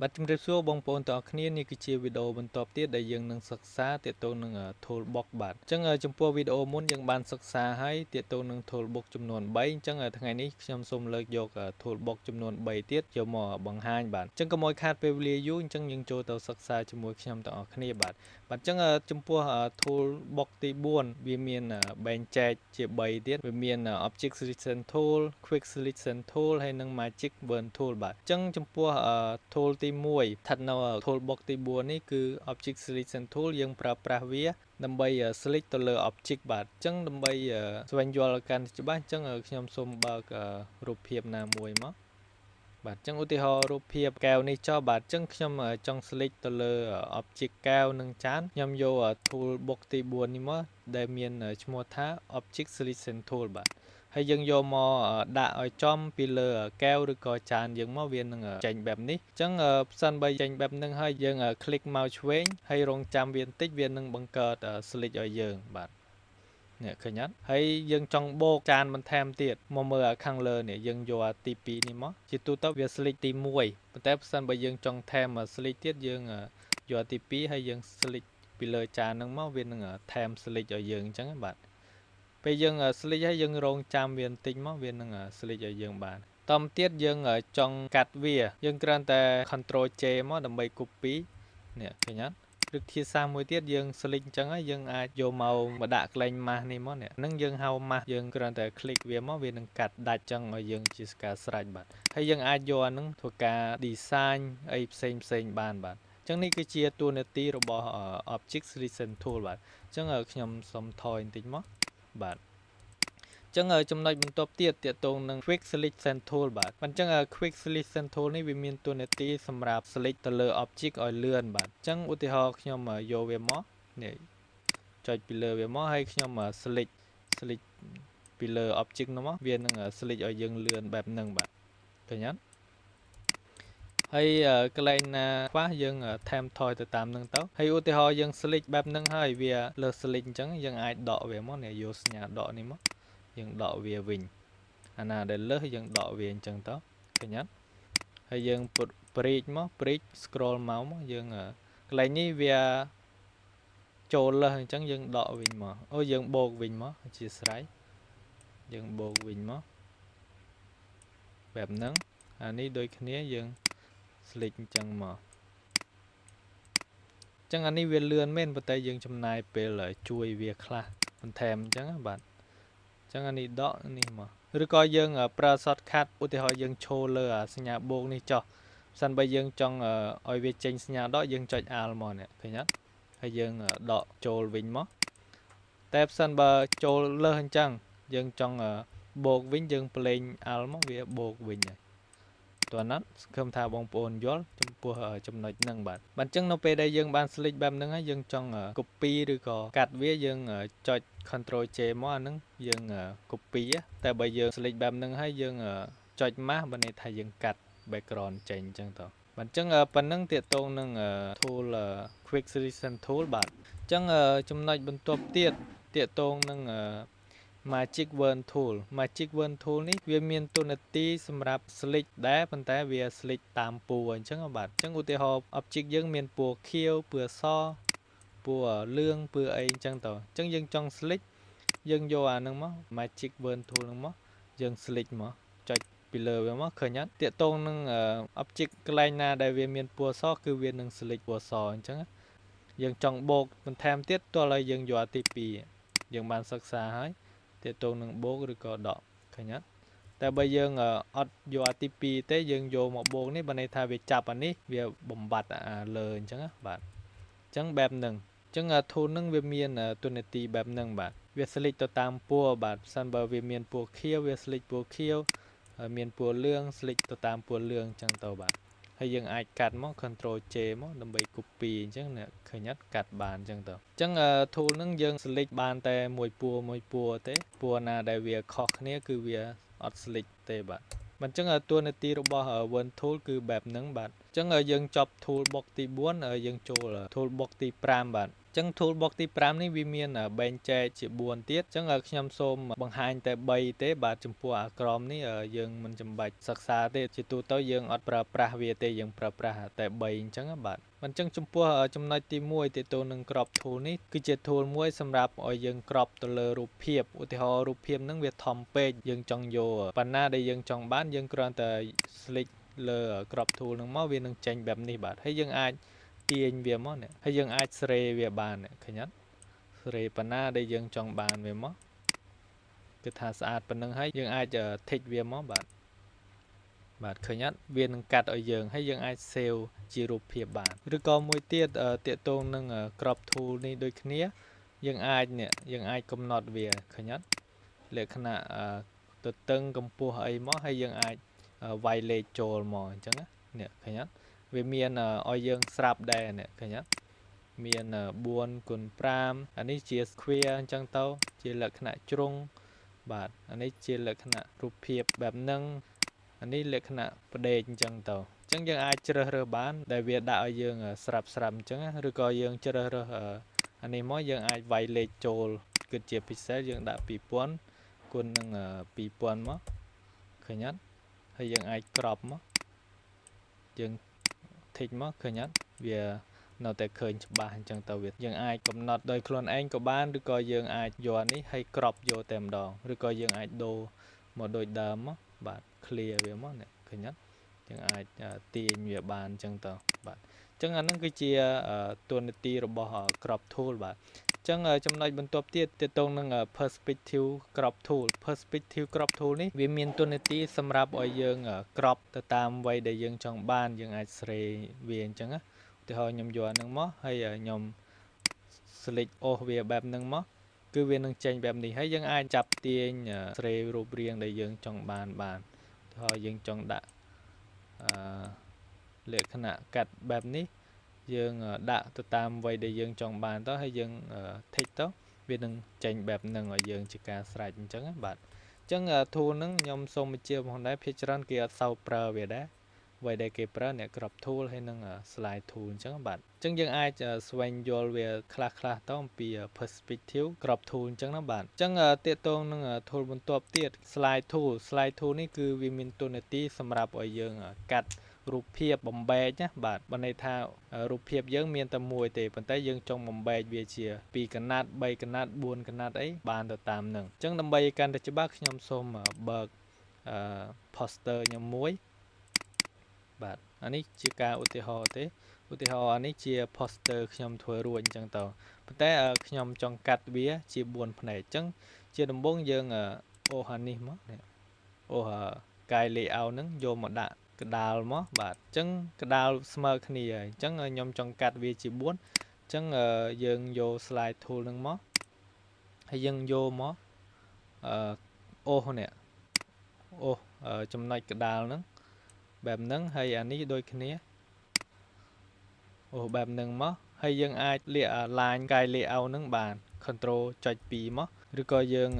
បាទជំរាបសួរបងប្អូនទាំងអស់គ្នានេះគឺជាវីដេអូបន្តទៀតដែលយើងនឹងសិក្សាទាក់ទងនឹង Toolbox បាទអញ្ចឹងចំពោះវីដេអូមុនយើងបានសិក្សាហើយទាក់ទងនឹង Toolbox ចំនួន3អញ្ចឹងថ្ងៃនេះខ្ញុំសូមលើកយក Toolbox ចំនួន3ទៀតយកមកបង្ហាញបាទអញ្ចឹងកុំឲ្យខាតពេលវេលាយូរអញ្ចឹងយើងចូលទៅសិក្សាជាមួយខ្ញុំទាំងអស់គ្នាបាទបាទអញ្ចឹងចំពោះ Toolbox ទី4វាមានបែងចែកជា3ទៀតវាមាន Object Selection Tool, Quick Selection Tool ហើយនិង Magic Wand Tool បាទអញ្ចឹងចំពោះ Tool ទី1ស្ថិតនៅ Toolbox ទី4នេះគឺ Object Selection Tool យើងប្រើប្រាស់វាដើម្បី select ទៅលើ object បាទអញ្ចឹងដើម្បីស្វែងយល់កាន់ច្បាស់អញ្ចឹងខ្ញុំសូមបើករូបភាពណាមួយមកបាទអញ្ចឹងឧទាហរណ៍រូបភាពកែវនេះចុះបាទអញ្ចឹងខ្ញុំចង់ select ទៅលើ object កែវនិងចានខ្ញុំយក toolbox ទី4នេះមកដែលមានឈ្មោះថា Object Selection Tool បាទហើយយើងយកមកដាក់ឲ្យចំពីលើកែវឬក៏ចានយើងមកវានឹងចេញបែបនេះអញ្ចឹងផ្សិនបើចេញបែបហ្នឹងហើយយើង click មកឆ្វេងហើយរងចាំវាបន្តិចវានឹងបង្កើត select ឲ្យយើងបាទនេះឃើញអត់ហើយយើងចង់បូកចានបន្ថែមទៀតមកមើលខាងលើនេះយើងយកអាទី2នេះមកជាទូទៅវា select ទី1ប៉ុន្តែផ្សិនបើយើងចង់ថែម select ទៀតយើងយកអាទី2ហើយយើង select ពីលើចានហ្នឹងមកវានឹងថែម select ឲ្យយើងអញ្ចឹងបាទពេលយើង select ហើយយើងរងចាំវាបន្តិចមកវានឹង select ឲ្យយើងបានតមទៀតយើងចង់កាត់វាយើងគ្រាន់តែ Ctrl J មកដើម្បី copy នេះឃើញអត់ឬធាសាសមួយទៀតយើង select អញ្ចឹងហើយយើងអាចយកមកមកដាក់កន្លែង mask នេះមកនេះហ្នឹងយើងហៅ mask យើងគ្រាន់តែ click វាមកវានឹងកាត់ដាច់ចឹងឲ្យយើងជាការស្រេចបាទហើយយើងអាចយកអាហ្នឹងធ្វើការ design អីផ្សេងផ្សេងបានបាទអញ្ចឹងនេះគឺជាតួនាទីរបស់ Object Selection Tool បាទអញ្ចឹងខ្ញុំសូមថយបន្តិចមកបាទចឹងចំណុចបន្ទាប់ទៀតទាក់ទងនឹង Quick Selection Tool បាទអញ្ចឹង Quick Selection Tool នេះវាមានតួនាទីសម្រាប់ select ទៅលើ object ឲ្យលឿនបាទអញ្ចឹងឧទាហរណ៍ខ្ញុំយកវាមកនេះចុចពីលើវាមកហើយខ្ញុំ select ពីលើ object នោះមកវានឹង select ឲ្យយើងលឿនបែបហ្នឹងបាទឃើញអត់ហើយកន្លែងណាខ្វះយើងថែមថយទៅតាមនឹងទៅហើយឧទាហរណ៍យើង select បែបហ្នឹងហើយវាលើ select អញ្ចឹងយើងអាចដកវាមកនេះយកសញ្ញាដកនេះមកយើងដកវាវិញអាណាដែលលើសយើងដកវាអញ្ចឹងទៅឃើញអត់ហើយយើងព្រីកមកព្រីក scroll មកមកយើងកន្លែងនេះវាចូលលើសអញ្ចឹងយើងដកវិញមកអូយើងបូកវិញមកអធិស្ឋានយើងបូកវិញមកបែបហ្នឹងអានេះដូចគ្នាយើង select អញ្ចឹងមកអញ្ចឹងអានេះវាលឿនមែនប៉ុន្តែយើងចំណាយពេលជួយវាខ្លះបន្ថែមអញ្ចឹងបាទចឹងអានេះដកនេះមកឬក៏យើងប្រើ shortcut ឧទាហរណ៍យើងឈរលើអាសញ្ញាបូកនេះចុះសិនបើយើងចង់ឲ្យវាចេញសញ្ញាដកយើងចុច Alt មកនេះឃើញអត់ហើយយើងដកចូលវិញមកតែផ្សិនបើចូលលើសអញ្ចឹងយើងចង់បូកវិញយើងប្លែង Alt មកវាបូកវិញហើយតើណាត់សង្ឃឹមថាបងប្អូនយល់ចំពោះចំណុចហ្នឹងបាទបាទអញ្ចឹងនៅពេលដែលយើងបាន select បែបហ្នឹងហើយយើងចង់ copy ឬក៏កាត់វាយើងចុច Ctrl J មកអាហ្នឹងយើង copy តែបើយើង select បែបហ្នឹងហើយយើងចុច mask បើន័យថាយើងកាត់ background ចេញអញ្ចឹងទៅបាទអញ្ចឹងប៉ុណ្ណឹងទាក់ទងនឹង tool Quick Selection Tool បាទអញ្ចឹងចំណុចបន្ទាប់ទៀតទាក់ទងនឹង Magic Wand Tool Magic Wand Tool នេះវាមានតួនាទីសម្រាប់ select ដែរប៉ុន្តែវា select តាមពណ៌អញ្ចឹងបាទអញ្ចឹងឧទាហរណ៍ object យើងមានពណ៌ខៀវពណ៌សពណ៌លឿងពណ៌អីអញ្ចឹងទៅអញ្ចឹងយើងចង់ select យើងយកអាហ្នឹងមក Magic Wand Tool ហ្នឹងមកយើង select មកចុចពីលើវាមកឃើញអត់ទាក់ទងនឹង object កន្លែងណាដែលវាមានពណ៌សគឺវានឹង select ពណ៌សអញ្ចឹងយើងចង់បូកបន្ថែមទៀតទោះឲ្យយើងយកអាទី2យើងបានសិក្សាហើយទាក់ទងនឹងបូកឬក៏ដកឃើញអត់តែបើយើងអត់យកអាទី2ទេយើងយកមកបូកនេះបើន័យថាវាចាប់អានេះវាបំបត្តិអាលើអញ្ចឹងបាទអញ្ចឹងបែបហ្នឹងអញ្ចឹង tool ហ្នឹងវាមានតួនាទីបែបហ្នឹងបាទវា select ទៅតាមពណ៌បាទសិនបើវាមានពណ៌ខៀវវា select ពណ៌ខៀវហើយមានពណ៌លឿង select ទៅតាមពណ៌លឿងអញ្ចឹងទៅបាទហើយយើងអាចកាត់មក Ctrl J មកដើម្បី copy អញ្ចឹងអ្នកឃើញអត់កាត់បានអញ្ចឹងទៅអញ្ចឹង tool ហ្នឹងយើង select បានតែមួយពណ៌មួយពណ៌ទេពណ៌ណាដែលវាខុសគ្នាគឺវាអត់ select ទេបាទអញ្ចឹងតួនាទីរបស់ Wand Tool គឺបែបហ្នឹងបាទអញ្ចឹងយើងចប់ Toolbox ទី4យើងចូល Toolbox ទី5បាទ ចឹង toolbox ទី5នេះវាមានបែងចែកជា4ទៀតចឹងខ្ញុំសូមបង្ហាញតែ3ទេបាទចំពោះអាក្រមនេះយើងមិនចាំបាច់សិក្សាទេជាទូទៅយើងអត់ប្រើប្រាស់វាទេយើងប្រើប្រាស់តែ3អញ្ចឹងបាទអញ្ចឹងចំពោះចំណុចទី1ទាក់ទងនឹង crop tool នេះគឺជា tool មួយសម្រាប់ឲ្យយើង crop ទៅលើរូបភាពឧទាហរណ៍រូបភាពហ្នឹងវាធំពេកយើងចង់យកប៉ុណ្ណាដែលយើងចង់បានយើងគ្រាន់តែ select លើ crop tool ហ្នឹងមកវានឹងចេញបែបនេះបាទហើយយើងអាចទាញវាមកនេះហើយយើងអាចស្រេវាបានឃើញអត់ស្រេប៉ុណ្ណាដែលយើងចង់បានវាមកគឺថាស្អាតប៉ុណ្ណឹងហើយយើងអាច tick វាមកបាទបាទឃើញអត់វានឹងកាត់ឲ្យយើងហើយយើងអាច save ជារូបភាពបានឬក៏មួយទៀតទាក់ទងនឹង crop tool នេះដូចគ្នាយើងអាចនេះយើងអាចកំណត់វាឃើញអត់លក្ខណៈទទឹងកម្ពស់អីមកហើយយើងអាចវាយលេខចូលមកអញ្ចឹងនេះឃើញអត់វាមានឲ្យយើងស្រាប់ដែរនេះឃើញអត់មាន4គុណ5អានេះជា square អញ្ចឹងទៅជាលក្ខណៈជ្រុងបាទអានេះជាលក្ខណៈរូបភាពបែបហ្នឹងអានេះលក្ខណៈផ្ដេកអញ្ចឹងទៅអញ្ចឹងយើងអាចជ្រើសរើសបានដែលវាដាក់ឲ្យយើងស្រាប់ស្រាប់អញ្ចឹងឬក៏យើងជ្រើសរើសអានេះមកយើងអាចវាយលេខចូលគឺជា pixel យើងដាក់2000គុណនឹង2000មកឃើញអត់ហើយយើងអាច crop មកយើង tick មកឃើញអត់វានៅតែឃើញច្បាស់អញ្ចឹងទៅវាយើងអាចកំណត់ដោយខ្លួនឯងក៏បានឬក៏យើងអាចយកអានេះហើយ crop យកតែម្ដងឬក៏យើងអាចដូរមកដូចដើមមកបាទ clear វាមកនេះឃើញអត់យើងអាចទាញវាបានអញ្ចឹងទៅបាទអញ្ចឹងអាហ្នឹងគឺជាតួនាទីរបស់ crop tool បាទអញ្ចឹងចំណុចបន្ទាប់ទៀតទាក់ទងនឹង perspective crop tool perspective crop tool នេះវាមានតួនាទីសម្រាប់ឲ្យយើង crop ទៅតាមអ្វីដែលយើងចង់បានយើងអាចស្រេវាអញ្ចឹងណាឧទាហរណ៍ខ្ញុំយកអាហ្នឹងមកហើយខ្ញុំ select អូសវាបែបហ្នឹងមកគឺវានឹងចេញបែបនេះហើយយើងអាចចាប់ទាញស្រេរូបរាងដែលយើងចង់បានបានឧទាហរណ៍យើងចង់ដាក់អឺលក្ខណៈកាត់បែបនេះយើងដាក់ទៅតាមអ្វីដែលយើងចង់បានទៅហើយយើង tick ទៅវានឹងចេញបែបហ្នឹងឲ្យយើងជាការស្រេចអញ្ចឹងបាទអញ្ចឹង tool ហ្នឹងខ្ញុំសូមបញ្ជាផងដែរភាគច្រើនគេអត់សូវប្រើវាដែរអ្វីដែលគេប្រើអ្នក crop tool ហើយនិង slice tool អញ្ចឹងបាទអញ្ចឹងយើងអាចស្វែងយល់វាខ្លះខ្លះទៅអំពី perspective crop tool អញ្ចឹងណាបាទអញ្ចឹងទាក់ទងនឹង tool បន្ទាប់ទៀត slice tool slice tool នេះគឺវាមានតួនាទីសម្រាប់ឲ្យយើងកាត់រូបភាពបំបែកណាបាទបើន័យថារូបភាពយើងមានតែមួយទេប៉ុន្តែយើងចង់បំបែកវាជា2កណាត់3កណាត់4កណាត់អីបានទៅតាមនឹងអញ្ចឹងដើម្បីឲ្យកាន់តែច្បាស់ខ្ញុំសូមបើកអឺ poster ខ្ញុំមួយបាទអានេះជាការឧទាហរណ៍ទេឧទាហរណ៍អានេះជា poster ខ្ញុំធ្វើរួចអញ្ចឹងទៅប៉ុន្តែខ្ញុំចង់កាត់វាជា4ផ្នែកអញ្ចឹងជាដំបូងយើងអូសអានេះមកនេះអូសកាយ layout ហ្នឹងយកមកដាក់កដាលមកបាទអញ្ចឹងកដាលស្មើគ្នាហើយអញ្ចឹងខ្ញុំចង់កាត់វាជា4អញ្ចឹងយើងយក slice tool ហ្នឹងមកហើយយើងយកមកអឺអូសនេះអូសចំណុចកដាលហ្នឹងបែបហ្នឹងហើយអានេះដូចគ្នាអូសបែបហ្នឹងមកហើយយើងអាចលាក line កាយ layout ហ្នឹងបាន control ចុច2មកឬក៏យើង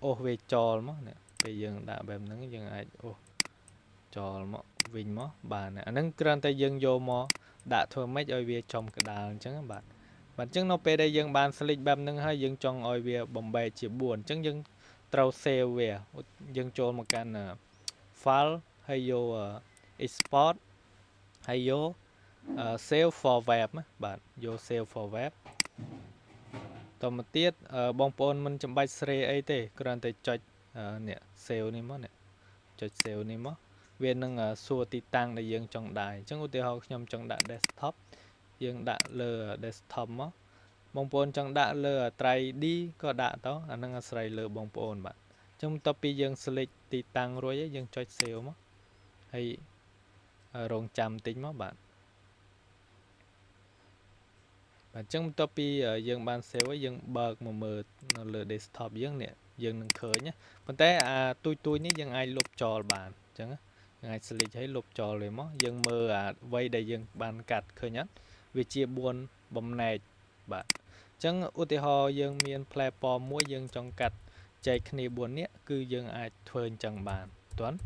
អូសវាចោលមកនេះពេលយើងដាក់បែបហ្នឹងយើងអាចអូសចោលមកវិញមកបានអាហ្នឹងគ្រាន់តែយើងយកមកដាក់ធ្វើម៉េចឲ្យវាចំកដាលអញ្ចឹងបាទបាទអញ្ចឹងនៅពេលដែលយើងបាន select បែបហ្នឹងហើយយើងចង់ឲ្យវាបំបែកជា4អញ្ចឹងយើងត្រូវ save វាយើងចូលមកកាន់ file ហើយយក export ហើយយក save for web បាទយក save for web តមកទៀតបងប្អូនមិនចាំបាច់ស្រេអីទេគ្រាន់តែចុចនេះ save នេះមកនេះចុច save នេះមកវានឹងសួរទីតាំងដែលយើងចង់ដាក់អញ្ចឹងឧទាហរណ៍ខ្ញុំចង់ដាក់ desktop យើងដាក់លើ desktop មកបងប្អូនចង់ដាក់លើ 3D ក៏ដាក់ទៅអានឹងអាស្រ័យលើបងប្អូនបាទអញ្ចឹងបន្ទាប់ពីយើង select ទីតាំងរួចយើងចុច save មកហើយរងចាំតិចមកបាទបាទអញ្ចឹងបន្ទាប់ពីយើងបាន save ហើយយើងបើកមកមើលនៅលើ desktop យើងនេះយើងនឹងឃើញណាប៉ុន្តែអាទូចៗនេះយើងអាចលុបចោលបានអញ្ចឹងយើងអាច select ឲ្យលុបចោលវាមកយើងមើលអាអ្វីដែលយើងបានកាត់ឃើញអត់វាជា4បំណែកបាទអញ្ចឹងឧទាហរណ៍យើងមានផ្លែប៉ោមមួយយើងចង់កាត់ចែកគ្នា4នាក់គឺយើងអាចធ្វើអញ្ចឹងបានទាន់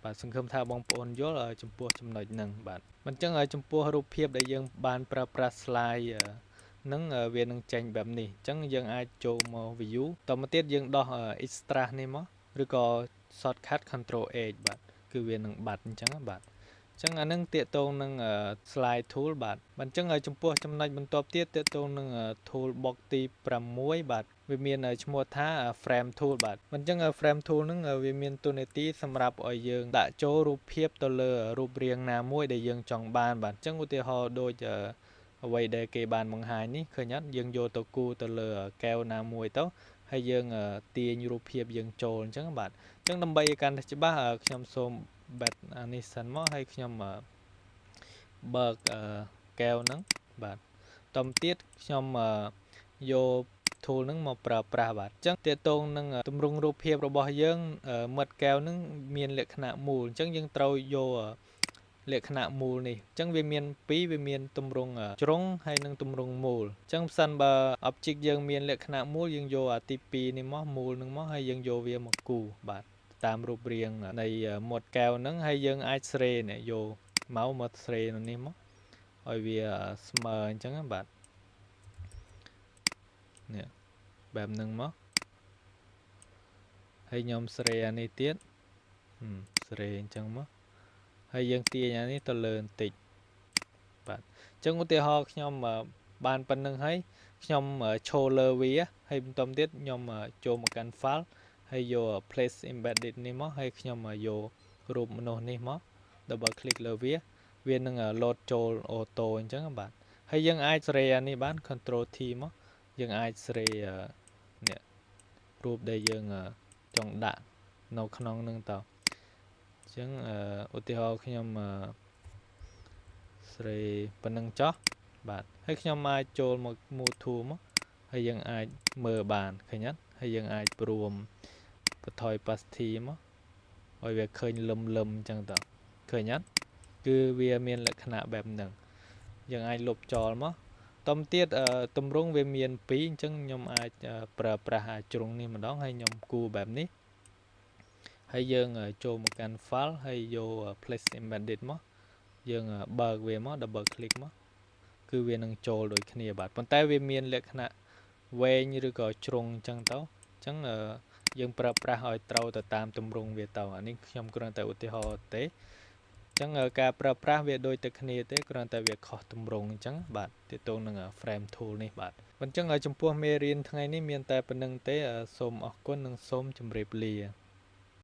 បាទសង្ឃឹមថាបងប្អូនយល់ចំពោះចំណុចហ្នឹងបាទអញ្ចឹងចំពោះរូបភាពដែលយើងបានប្រើប្រាស់ slide នឹងវានឹងចេញបែបនេះអញ្ចឹងយើងអាចចូលមក view តមកទៀតយើងដោះ extract នេះមកឬក៏ shortcut control H បាទគឺវានឹងបាត់អញ្ចឹងបាទអញ្ចឹងអានឹងទាក់ទងនឹង slide tool បាទបាទអញ្ចឹងចំពោះចំណុចបន្ទាប់ទៀតទាក់ទងនឹង toolbox ទី6បាទវាមានឈ្មោះថា frame tool បាទអញ្ចឹង frame tool ហ្នឹងវាមានតួនាទីសម្រាប់ឲ្យយើងដាក់ចូលរូបភាពទៅលើរូបរាងណាមួយដែលយើងចង់បានបាទអញ្ចឹងឧទាហរណ៍ដូចអ្វីដែលគេបានបង្ហាញនេះឃើញអត់យើងយកទៅគូទៅលើកែវណាមួយទៅហើយយើងទាញរូបភាពយើងចូលអញ្ចឹងបាទអញ្ចឹងដើម្បីឲ្យកាន់តែច្បាស់ខ្ញុំសូមបិទអានេះសិនមកហើយខ្ញុំបើកកែវហ្នឹងបាទតមទៀតខ្ញុំយក tool ហ្នឹងមកប្រើប្រាស់បាទអញ្ចឹងទាក់ទងនឹងទម្រង់រូបភាពរបស់យើងមិត្តកែវហ្នឹងមានលក្ខណៈមូលអញ្ចឹងយើងត្រូវយកលក្ខណៈមូលនេះអញ្ចឹងវាមានពីរវាមានទម្រង់ជ្រុងហើយនិងទម្រង់មូលអញ្ចឹងបើសិនបើ object យើងមានលក្ខណៈមូលយើងយកអាទី2នេះមកមូលនឹងមកហើយយើងយកវាមកគូបាទតាមរូបរាងនៃមាត់កែវហ្នឹងហើយយើងអាចស្រេនេះយកមកមកស្រេនៅនេះមកឲ្យវាស្មើអញ្ចឹងបាទនេះបែបហ្នឹងមកហើយខ្ញុំស្រេអានេះទៀតស្រេអញ្ចឹងមកហើយយើងទាញអានេះទៅលើបន្តិចបាទអញ្ចឹងឧទាហរណ៍ខ្ញុំបានប៉ុណ្្នឹងហើយខ្ញុំឈរលើវាហើយបន្តទៀតខ្ញុំចូលមកកាន់ file ហើយយក place embedded នេះមកហើយខ្ញុំយករូបមនុស្សនេះមក double click លើវាវានឹង load ចូល auto អញ្ចឹងបាទហើយយើងអាចស្រេអានេះបាន control T មកយើងអាចស្រេនេះរូបដែលយើងចង់ដាក់នៅក្នុងនឹងតើអញ្ចឹងឧទាហរណ៍ខ្ញុំស្រេប៉ុណ្្នឹងចោះបាទហើយខ្ញុំអាចចូលមក move tool មកហើយយើងអាចមើលបានឃើញអត់ហើយយើងអាចព្រមបន្ថយ opacity មកឲ្យវាឃើញលឹមលឹមអញ្ចឹងតើឃើញអត់គឺវាមានលក្ខណៈបែបហ្នឹងយើងអាចលុបចោលមកតមទៀតទម្រង់វាមាន2អញ្ចឹងខ្ញុំអាចប្រើប្រាស់ជ្រុងនេះម្ដងហើយខ្ញុំគូបែបនេះហើយយើងចូលមកកាន់ file ហើយយក place embedded មកយើងបើកវាមក double click មកគឺវានឹងចូលដូចគ្នាបាទប៉ុន្តែវាមានលក្ខណៈវែងឬក៏ជ្រុងអញ្ចឹងទៅអញ្ចឹងយើងប្រើប្រាស់ឲ្យត្រូវទៅតាមទម្រង់វាទៅអានេះខ្ញុំគ្រាន់តែឧទាហរណ៍ទេអញ្ចឹងការប្រើប្រាស់វាដូចតែគ្នាទេគ្រាន់តែវាខុសទម្រង់អញ្ចឹងបាទទាក់ទងនឹង frame tool នេះបាទអញ្ចឹងចំពោះមេរៀនថ្ងៃនេះមានតែប៉ុណ្្នឹងទេសូមអរគុណនិងសូមជម្រាបលា។